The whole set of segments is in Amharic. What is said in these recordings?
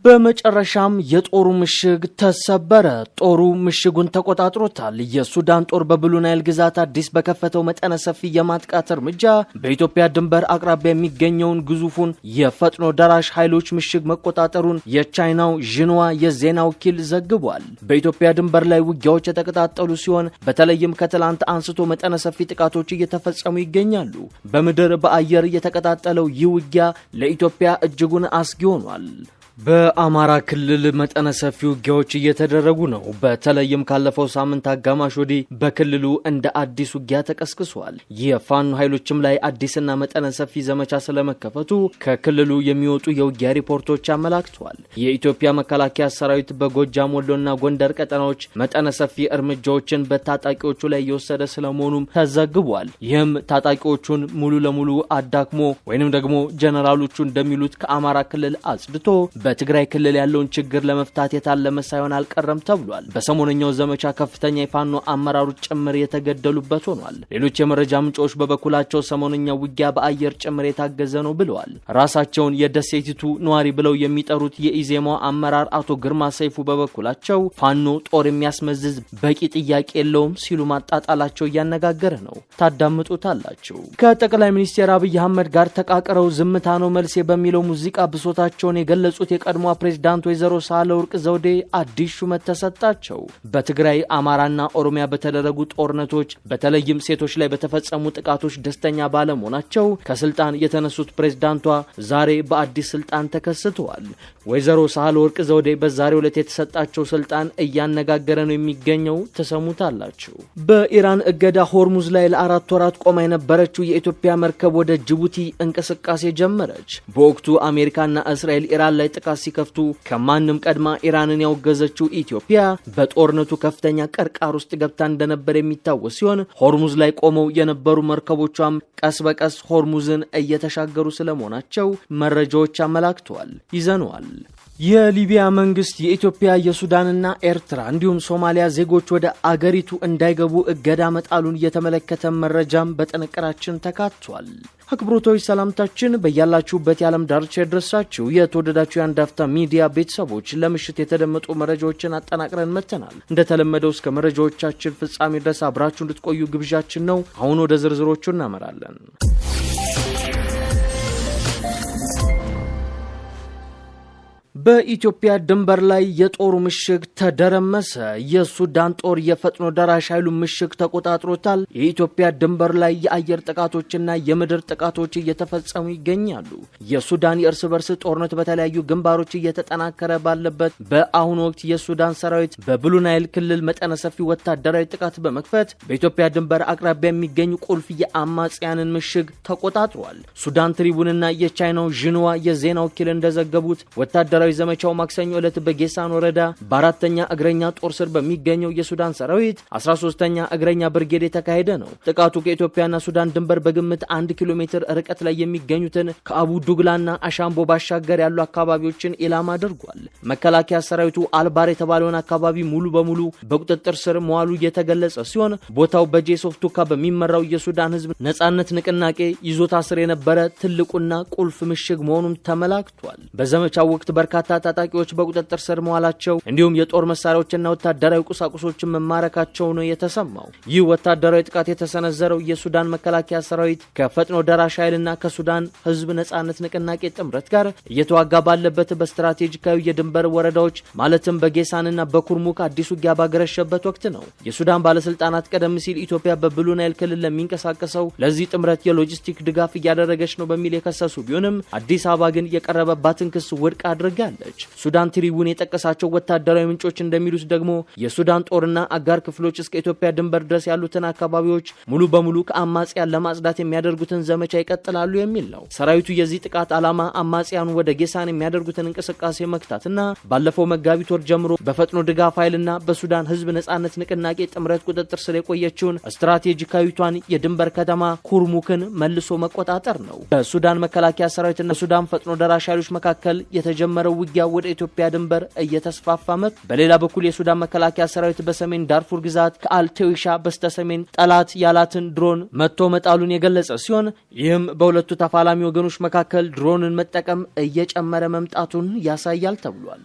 በመጨረሻም የጦሩ ምሽግ ተሰበረ። ጦሩ ምሽጉን ተቆጣጥሮታል። የሱዳን ጦር በብሉ ናይል ግዛት አዲስ በከፈተው መጠነ ሰፊ የማጥቃት እርምጃ በኢትዮጵያ ድንበር አቅራቢያ የሚገኘውን ግዙፉን የፈጥኖ ደራሽ ኃይሎች ምሽግ መቆጣጠሩን የቻይናው ዥንዋ የዜና ወኪል ዘግቧል። በኢትዮጵያ ድንበር ላይ ውጊያዎች የተቀጣጠሉ ሲሆን በተለይም ከትላንት አንስቶ መጠነ ሰፊ ጥቃቶች እየተፈጸሙ ይገኛሉ። በምድር በአየር የተቀጣጠለው ይህ ውጊያ ለኢትዮጵያ እጅጉን አስጊ ሆኗል። በአማራ ክልል መጠነ ሰፊ ውጊያዎች እየተደረጉ ነው። በተለይም ካለፈው ሳምንት አጋማሽ ወዲህ በክልሉ እንደ አዲስ ውጊያ ተቀስቅሷል። የፋኖ ኃይሎችም ላይ አዲስና መጠነ ሰፊ ዘመቻ ስለመከፈቱ ከክልሉ የሚወጡ የውጊያ ሪፖርቶች አመላክተዋል። የኢትዮጵያ መከላከያ ሰራዊት በጎጃም፣ ወሎና ጎንደር ቀጠናዎች መጠነ ሰፊ እርምጃዎችን በታጣቂዎቹ ላይ እየወሰደ ስለመሆኑም ተዘግቧል። ይህም ታጣቂዎቹን ሙሉ ለሙሉ አዳክሞ ወይንም ደግሞ ጀነራሎቹ እንደሚሉት ከአማራ ክልል አጽድቶ በትግራይ ክልል ያለውን ችግር ለመፍታት የታለመ ሳይሆን አልቀረም ተብሏል። በሰሞነኛው ዘመቻ ከፍተኛ የፋኖ አመራሮች ጭምር የተገደሉበት ሆኗል። ሌሎች የመረጃ ምንጮች በበኩላቸው ሰሞነኛው ውጊያ በአየር ጭምር የታገዘ ነው ብለዋል። ራሳቸውን የደሴቲቱ ነዋሪ ብለው የሚጠሩት የኢዜማው አመራር አቶ ግርማ ሰይፉ በበኩላቸው ፋኖ ጦር የሚያስመዝዝ በቂ ጥያቄ የለውም ሲሉ ማጣጣላቸው እያነጋገረ ነው። ታዳምጡታላችሁ። ከጠቅላይ ሚኒስትር አብይ አህመድ ጋር ተቃቅረው ዝምታ ነው መልሴ በሚለው ሙዚቃ ብሶታቸውን የገለጹት የቀድሞ ፕሬዝዳንት ወይዘሮ ሳህለወርቅ ዘውዴ አዲስ ሹመት ተሰጣቸው። በትግራይ፣ አማራና ኦሮሚያ በተደረጉ ጦርነቶች በተለይም ሴቶች ላይ በተፈጸሙ ጥቃቶች ደስተኛ ባለመሆናቸው ከስልጣን የተነሱት ፕሬዝዳንቷ ዛሬ በአዲስ ስልጣን ተከስተዋል። ወይዘሮ ሳህለወርቅ ዘውዴ በዛሬው ዕለት የተሰጣቸው ስልጣን እያነጋገረ ነው የሚገኘው። ተሰሙታላችሁ። በኢራን እገዳ ሆርሙዝ ላይ ለ4 ወራት ቆማ የነበረችው የኢትዮጵያ መርከብ ወደ ጅቡቲ እንቅስቃሴ ጀመረች። በወቅቱ አሜሪካና እስራኤል ኢራን ላይ ጥቃት ሲከፍቱ ከማንም ቀድማ ኢራንን ያወገዘችው ኢትዮጵያ በጦርነቱ ከፍተኛ ቅርቃር ውስጥ ገብታ እንደነበር የሚታወስ ሲሆን ሆርሙዝ ላይ ቆመው የነበሩ መርከቦቿም ቀስ በቀስ ሆርሙዝን እየተሻገሩ ስለመሆናቸው መረጃዎች አመላክተዋል። ይዘነዋል። የሊቢያ መንግስት የኢትዮጵያ፣ የሱዳንና ኤርትራ እንዲሁም ሶማሊያ ዜጎች ወደ አገሪቱ እንዳይገቡ እገዳ መጣሉን የተመለከተ መረጃም በጥንቅራችን ተካቷል። አክብሮታዊ ሰላምታችን በያላችሁበት የዓለም ዳርቻ ይድረሳችሁ። የተወደዳችሁ የአንድ አፍታ ሚዲያ ቤተሰቦች ለምሽት የተደመጡ መረጃዎችን አጠናቅረን መጥተናል። እንደተለመደው እስከ መረጃዎቻችን ፍጻሜ ድረስ አብራችሁ እንድትቆዩ ግብዣችን ነው። አሁን ወደ ዝርዝሮቹ እናመራለን። በኢትዮጵያ ድንበር ላይ የጦሩ ምሽግ ተደረመሰ። የሱዳን ጦር የፈጥኖ ደራሽ ኃይሉ ምሽግ ተቆጣጥሮታል። የኢትዮጵያ ድንበር ላይ የአየር ጥቃቶችና የምድር ጥቃቶች እየተፈጸሙ ይገኛሉ። የሱዳን የእርስ በርስ ጦርነት በተለያዩ ግንባሮች እየተጠናከረ ባለበት በአሁኑ ወቅት የሱዳን ሰራዊት በብሉ ናይል ክልል መጠነ ሰፊ ወታደራዊ ጥቃት በመክፈት በኢትዮጵያ ድንበር አቅራቢያ የሚገኙ ቁልፍ የአማጽያንን ምሽግ ተቆጣጥሯል። ሱዳን ትሪቡንና የቻይናው ዥንዋ የዜና ወኪል እንደዘገቡት ወታደራዊ ዘመቻው ማክሰኞ ዕለት በጌሳን ወረዳ በ4ኛ እግረኛ ጦር ስር በሚገኘው የሱዳን ሰራዊት 13ኛ እግረኛ ብርጌድ የተካሄደ ነው። ጥቃቱ ከኢትዮጵያና ሱዳን ድንበር በግምት 1 ኪሎ ሜትር ርቀት ላይ የሚገኙትን ከአቡ ዱግላና አሻምቦ ባሻገር ያሉ አካባቢዎችን ኢላማ አድርጓል። መከላከያ ሰራዊቱ አልባር የተባለውን አካባቢ ሙሉ በሙሉ በቁጥጥር ስር መዋሉ የተገለጸ ሲሆን ቦታው በጄሶፍ ቱካ በሚመራው የሱዳን ሕዝብ ነጻነት ንቅናቄ ይዞታ ስር የነበረ ትልቁና ቁልፍ ምሽግ መሆኑን ተመላክቷል። በዘመቻው ወቅት በርካታ ታጣቂዎች በቁጥጥር ስር መዋላቸው እንዲሁም የጦር መሳሪያዎችና ወታደራዊ ቁሳቁሶችን መማረካቸው ነው የተሰማው። ይህ ወታደራዊ ጥቃት የተሰነዘረው የሱዳን መከላከያ ሰራዊት ከፈጥኖ ደራሽ ኃይልና ከሱዳን ህዝብ ነጻነት ንቅናቄ ጥምረት ጋር እየተዋጋ ባለበት በስትራቴጂካዊ የድንበር ወረዳዎች ማለትም በጌሳንና በኩርሙክ አዲስ ውጊያ ባገረሸበት ወቅት ነው። የሱዳን ባለስልጣናት ቀደም ሲል ኢትዮጵያ በብሉ ናይል ክልል ለሚንቀሳቀሰው ለዚህ ጥምረት የሎጂስቲክ ድጋፍ እያደረገች ነው በሚል የከሰሱ ቢሆንም አዲስ አበባ ግን የቀረበባትን ክስ ውድቅ አድርጋለች። ሱዳን ትሪቡን የጠቀሳቸው ወታደራዊ ምንጮች እንደሚሉት ደግሞ የሱዳን ጦርና አጋር ክፍሎች እስከ ኢትዮጵያ ድንበር ድረስ ያሉትን አካባቢዎች ሙሉ በሙሉ ከአማጽያን ለማጽዳት የሚያደርጉትን ዘመቻ ይቀጥላሉ የሚል ነው። ሰራዊቱ የዚህ ጥቃት ዓላማ አማጽያኑ ወደ ጌሳን የሚያደርጉትን እንቅስቃሴ መግታትና ባለፈው መጋቢት ወር ጀምሮ በፈጥኖ ድጋፍ ኃይልና በሱዳን ህዝብ ነጻነት ንቅናቄ ጥምረት ቁጥጥር ስር የቆየችውን ስትራቴጂካዊቷን የድንበር ከተማ ኩርሙክን መልሶ መቆጣጠር ነው። በሱዳን መከላከያ ሰራዊትና ሱዳን ፈጥኖ ደራሽ ኃይሎች መካከል የተጀመረው የጀመረው ውጊያ ወደ ኢትዮጵያ ድንበር እየተስፋፋ መጥቷል። በሌላ በኩል የሱዳን መከላከያ ሰራዊት በሰሜን ዳርፉር ግዛት ከአልቴዊሻ በስተሰሜን ጠላት ያላትን ድሮን መትቶ መጣሉን የገለጸ ሲሆን ይህም በሁለቱ ተፋላሚ ወገኖች መካከል ድሮንን መጠቀም እየጨመረ መምጣቱን ያሳያል ተብሏል።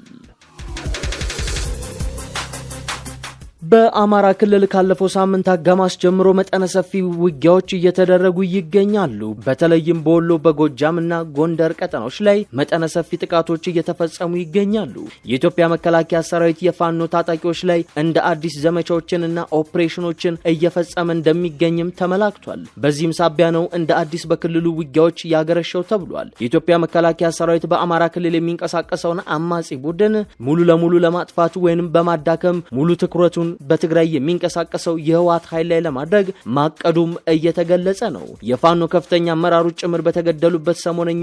በአማራ ክልል ካለፈው ሳምንት አጋማሽ ጀምሮ መጠነ ሰፊ ውጊያዎች እየተደረጉ ይገኛሉ። በተለይም በወሎ፣ በጎጃምና ጎንደር ቀጠናዎች ላይ መጠነ ሰፊ ጥቃቶች እየተፈጸሙ ይገኛሉ። የኢትዮጵያ መከላከያ ሰራዊት የፋኖ ታጣቂዎች ላይ እንደ አዲስ ዘመቻዎችንና ኦፕሬሽኖችን እየፈጸመ እንደሚገኝም ተመላክቷል። በዚህም ሳቢያ ነው እንደ አዲስ በክልሉ ውጊያዎች ያገረሸው ተብሏል። የኢትዮጵያ መከላከያ ሰራዊት በአማራ ክልል የሚንቀሳቀሰውን አማጺ ቡድን ሙሉ ለሙሉ ለማጥፋት ወይንም በማዳከም ሙሉ ትኩረቱን በትግራይ የሚንቀሳቀሰው የህወሓት ኃይል ላይ ለማድረግ ማቀዱም እየተገለጸ ነው። የፋኖ ከፍተኛ አመራሮች ጭምር በተገደሉበት ሰሞነኛ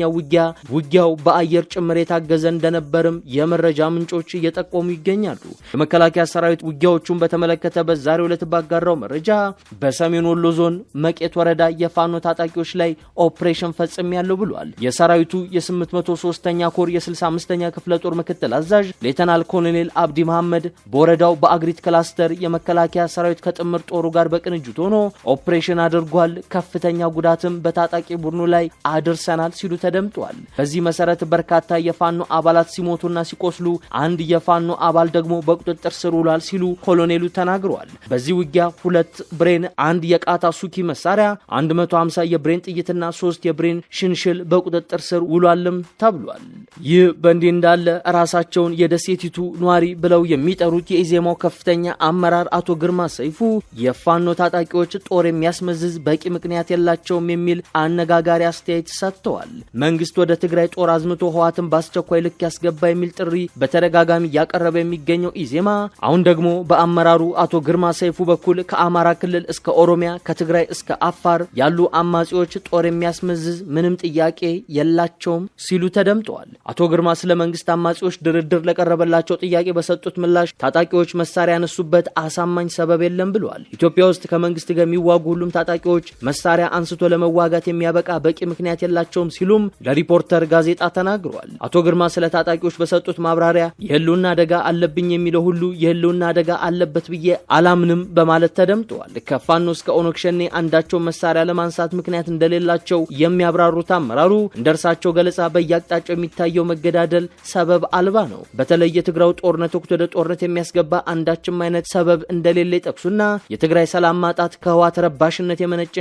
ውጊያው በአየር ጭምር የታገዘ እንደነበርም የመረጃ ምንጮች እየጠቆሙ ይገኛሉ። የመከላከያ ሰራዊት ውጊያዎቹን በተመለከተ በዛሬው ዕለት ባጋራው መረጃ በሰሜን ወሎ ዞን መቄት ወረዳ የፋኖ ታጣቂዎች ላይ ኦፕሬሽን ፈጽሜያለሁ ብሏል። የሰራዊቱ የ803ኛ ኮር የ65ኛ ክፍለ ጦር ምክትል አዛዥ ሌተናል ኮሎኔል አብዲ መሐመድ በወረዳው በአግሪት ክላስተር የመከላከያ ሰራዊት ከጥምር ጦሩ ጋር በቅንጅት ሆኖ ኦፕሬሽን አድርጓል፣ ከፍተኛ ጉዳትም በታጣቂ ቡድኑ ላይ አድርሰናል ሲሉ ተደምጧል። በዚህ መሰረት በርካታ የፋኖ አባላት ሲሞቱና ሲቆስሉ፣ አንድ የፋኖ አባል ደግሞ በቁጥጥር ስር ውሏል ሲሉ ኮሎኔሉ ተናግረዋል። በዚህ ውጊያ 2 ብሬን፣ አንድ የቃታ ሱኪ መሳሪያ፣ 150 የብሬን ጥይትና 3 የብሬን ሽንሽል በቁጥጥር ስር ውሏልም ተብሏል። ይህ በእንዲህ እንዳለ ራሳቸውን የደሴቲቱ ኗሪ ብለው የሚጠሩት የኢዜማው ከፍተኛ አመራር አቶ ግርማ ሰይፉ የፋኖ ታጣቂዎች ጦር የሚያስመዝዝ በቂ ምክንያት የላቸውም የሚል አነጋጋሪ አስተያየት ሰጥተዋል። መንግስት ወደ ትግራይ ጦር አዝምቶ ህወሓትን በአስቸኳይ ልክ ያስገባ የሚል ጥሪ በተደጋጋሚ እያቀረበ የሚገኘው ኢዜማ አሁን ደግሞ በአመራሩ አቶ ግርማ ሰይፉ በኩል ከአማራ ክልል እስከ ኦሮሚያ፣ ከትግራይ እስከ አፋር ያሉ አማጺዎች ጦር የሚያስመዝዝ ምንም ጥያቄ የላቸውም ሲሉ ተደምጠዋል። አቶ ግርማ ስለ መንግስት አማጺዎች ድርድር ለቀረበላቸው ጥያቄ በሰጡት ምላሽ ታጣቂዎች መሳሪያ ያነሱበት አሳማኝ ሰበብ የለም ብለዋል። ኢትዮጵያ ውስጥ ከመንግስት ጋር የሚዋጉ ሁሉም ታጣቂዎች መሳሪያ አንስቶ ለመዋጋት የሚያበቃ በቂ ምክንያት የላቸውም ሲሉም ለሪፖርተር ጋዜጣ ተናግረዋል። አቶ ግርማ ስለ ታጣቂዎች በሰጡት ማብራሪያ የህልውና አደጋ አለብኝ የሚለው ሁሉ የህልውና አደጋ አለበት ብዬ አላምንም በማለት ተደምጠዋል። ከፋኖ እስከ ኦነግ ሸኔ አንዳቸው መሳሪያ ለማንሳት ምክንያት እንደሌላቸው የሚያብራሩት አመራሩ እንደ እርሳቸው ገለጻ በየአቅጣጫው የሚታየው መገዳደል ሰበብ አልባ ነው። በተለይ የትግራዩ ጦርነት ወቅት ወደ ጦርነት የሚያስገባ አንዳችም አይነት ሰበብ እንደሌለ ይጠቅሱና የትግራይ ሰላም ማጣት ከህወሓት ረባሽነት የመነጨ